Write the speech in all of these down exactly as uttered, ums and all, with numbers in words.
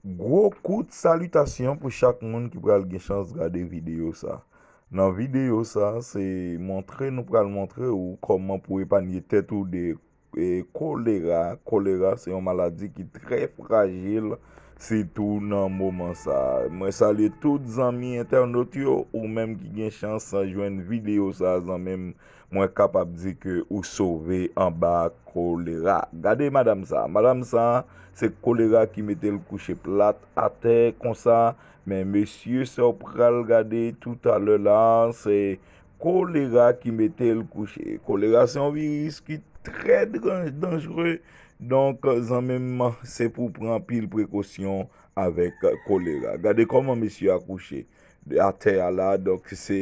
Gwo kout salitasyon pou chak moun ki pral gen chans gade videyo sa. Nan videyo sa, se montre nou pral montre ou kòman pou epanye tèt ou de e, kolera. Kolera se yon maladi ki trè frajil, sitou nan moman sa. Mwen salye tout zanmi entènot yo, ou menm ki gen chans jwenn videyo sa, zanmi m, mwen kapab di ke ou sove anba kolera. Gade madanm sa. Madanm sa, se kolera ki mete l kouche plat atè konsa. Men mesye sa w pral gade toutalè la, se kolera ki mete l kouche. Kolera se yon viris ki trè dran- danjre. Donk, zanmi m, se pou w pran anpil prekosyon avèk kolera. Gade kòman mesye a kouche atè a la. Donk, se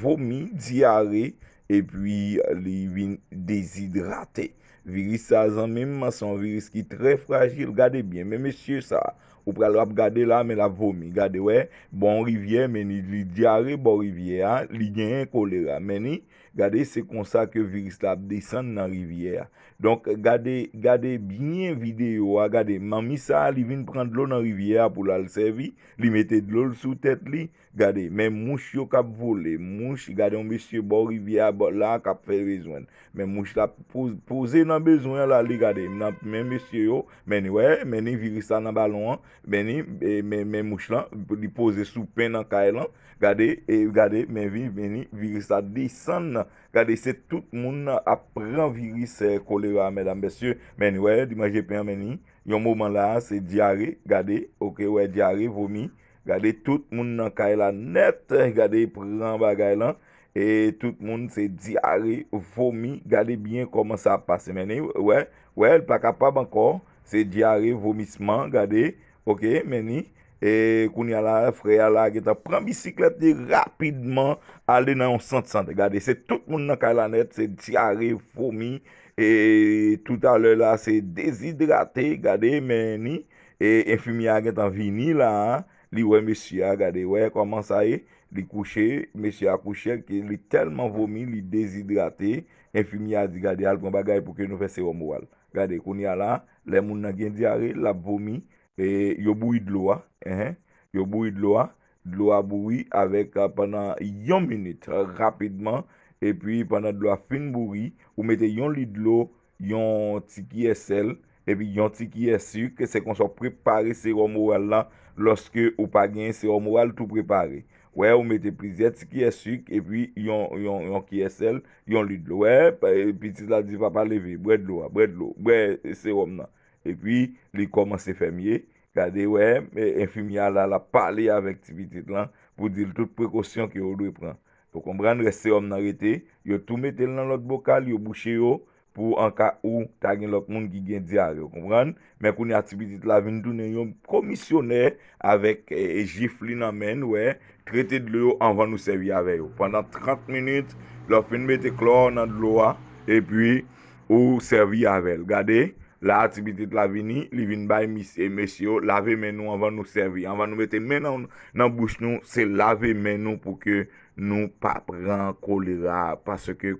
vomi, dyare, epi li vin dezidrate. Viris sa, zanmi m, se yon viris ki trè frajil. Gade byen, men mesye sa, ou pral ap gade la, men l ap vomi. Gade, wè, bò yon rivyè, men li, li dyare bò rivyè a, li genyen kolera. Men ni, gade, se konsa ke viris la ap desann nan rivyè a. Donk, gade, gade byen videyo a, gade, manmi sa, li vin pran dlo nan rivyè a pou l al sèvi, li mete dlo l sou tèt li, gade, men mouch yo k ap vole, mouch, gade yon mesye bò rivyè a, bò la, k ap fè bezwen l. Men mouch la poz- poze nan bezwen l ale, gade, nan men mesye yo, men ni, wè, men ni viris la nan balon an, men ni, e, men, men mouch lan, li poze sou pen nan kay lan, gade, e, gade, men vi- men ni viris la desann nan, gade, se tout moun ap pran viris, e, kolera, medam, mesye, men ni, wè, li manje pen an, men ni, yon moman la, se dyare, gade, oke, wè, dyare, vomi, gade, tout moun nan kay la nèt, gade, pran bagay lan, e tout moun se dyare, vomi, gade byen kòman sa ap pase, men ni, wè, wè, l pa kapab ankò, se dyare, vomisman, gade, oke, men ni, e kounye a la, frè a la gentan pran bisiklèt li rapidman, ale nan yon sant sante, gade, se tout moun nan kay la nèt, se dyare, vomi, e toutalè la, se dezidrate, gade, men ni, e enfimyè a gentan vini la, li wè mesye a, gade, wè kòman sa ye, li kouche, mesye a kouche, ke li tèlman vomi, li dezidrate, enfimyè a di, gade, al pran bagay pou ke nou fè sewòm ou al. Gade, kounye a la, lè moun nan gen dyare, l ap vomi, e yo bouyi dlo a, enhen, yo bouyi dlo a, dlo a bouyi avèk, a, pandan yon minit, rapidman, epi pandan dlo a fin bouyi, ou mete yon lit dlo, yon ti kiyè sèl, epi yon ti kiyè sik, se konsa w prepare sewòm oral lan, lòske ou pa gen sewòm oral tou prepare. Wè, ou mete plizyè ti kiyè sik, epi yon, yon, yon kiyè sèl, yon lit dlo. Wè, pa- pitit la di, "Papa, leve, bwè dlo a, bwè dlo, bwè sewòm nan." Epi, li kòmanse fè mye. Gade, wè, e, enfimyè a la, l ap pale avèk ti pitit lan pou di l tout prekosyon ke yo dwe pran. Ou konprann, rès sewòm nan rete, yo tou mete l nan lòt bokal, yo bouche yo, pou an ka ou ta gen lòt moun ki gen dyare, ou konprann? Men kounye a ti pitit la vin tounen yon komisyonè avèk, e, e, jif li nan men l, wè, trete dlo yo anvan nou sèvi avè yo. Pandan trant minit, lè w fin mete klò nan dlo a, epi ou sèvi avè l. Gade, la a ti pitit la vini, li vin bay misye, mesye yo, lave men nou anvan nou sèvi. Anvan nou mete men nan, nan bouch nou, se lave men nou pou ke nou pa pran kolera, paske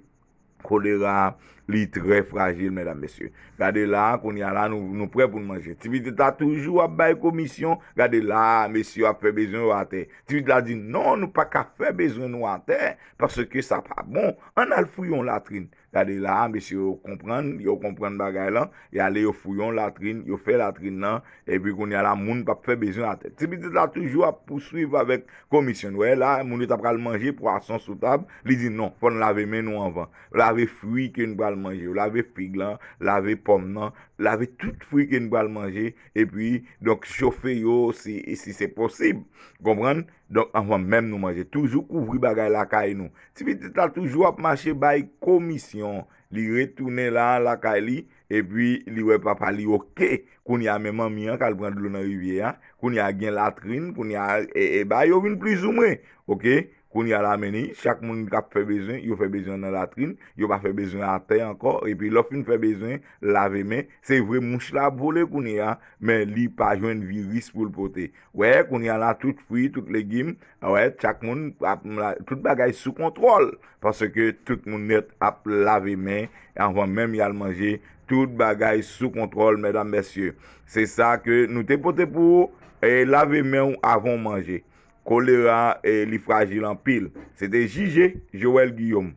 kolera, li trè frajil, medam, mesye. Gade la, kounye a la, nou, nou prè pou n manje. Ti pitit la toujou ap bay komisyon. Gade la, mesye yo ap fè bezwen yo atè. Ti pitit la di, "Non, nou pa ka fè bezwen nou atè, paske sa pa bon. Ann al fouye yon latrin." Gade la, mesye yo konprann, yo konprann bagay lan. Y ale, yo fouye yon latrin, yo fè latrin nan, epi kounye a la, moun p ap fè bezwen atè. Ti pitit la toujou ap pouswiv avèk komisyon. Wè la, moun yo ta pral manje pwason sou tab, li di, "Non, fò n lave men nou anvan. Lave fwi ke n pral manje yo, lave fig lan, lave pòm nan, lave tout fwi ke n pral manje, epi, donk, chofe yo si, si se posib." Konprann? Donk, anvan menm nou manje, toujou kouvri bagay lakay nou. Ti pitit la toujou ap mache bay komisyon. Li retounen la, lakay li, epi li wè papa li oke. Kounye a, men manmi an k al pran dlo nan rivyè a. Kounye a, gen latrin. Kounye a, e, e, bagay yo vin plizoumwen. Oke? Kounye a la, men ni, chak moun k ap fè bezwen, yo fè bezwen nan latrin. Yo pa fè bezwen atè ankò. Epi, lè w fin fè bezwen, lave men. Se vre, mouch la ap vole kounye a, men li pa jwenn viris pou l pote. Wè, kounye a la, tout fwi, tout legim, wè, chak moun ap, tout bagay sou kontwòl, paske tout moun nèt ap lave men anvan menm y al manje, tout bagay sou kontwòl, medam, mesye. Se sa ke nou te pote pou ou. E lave men w avan w manje. Kolera, e, li frajil anpil. Se te J J Joël Guillaume.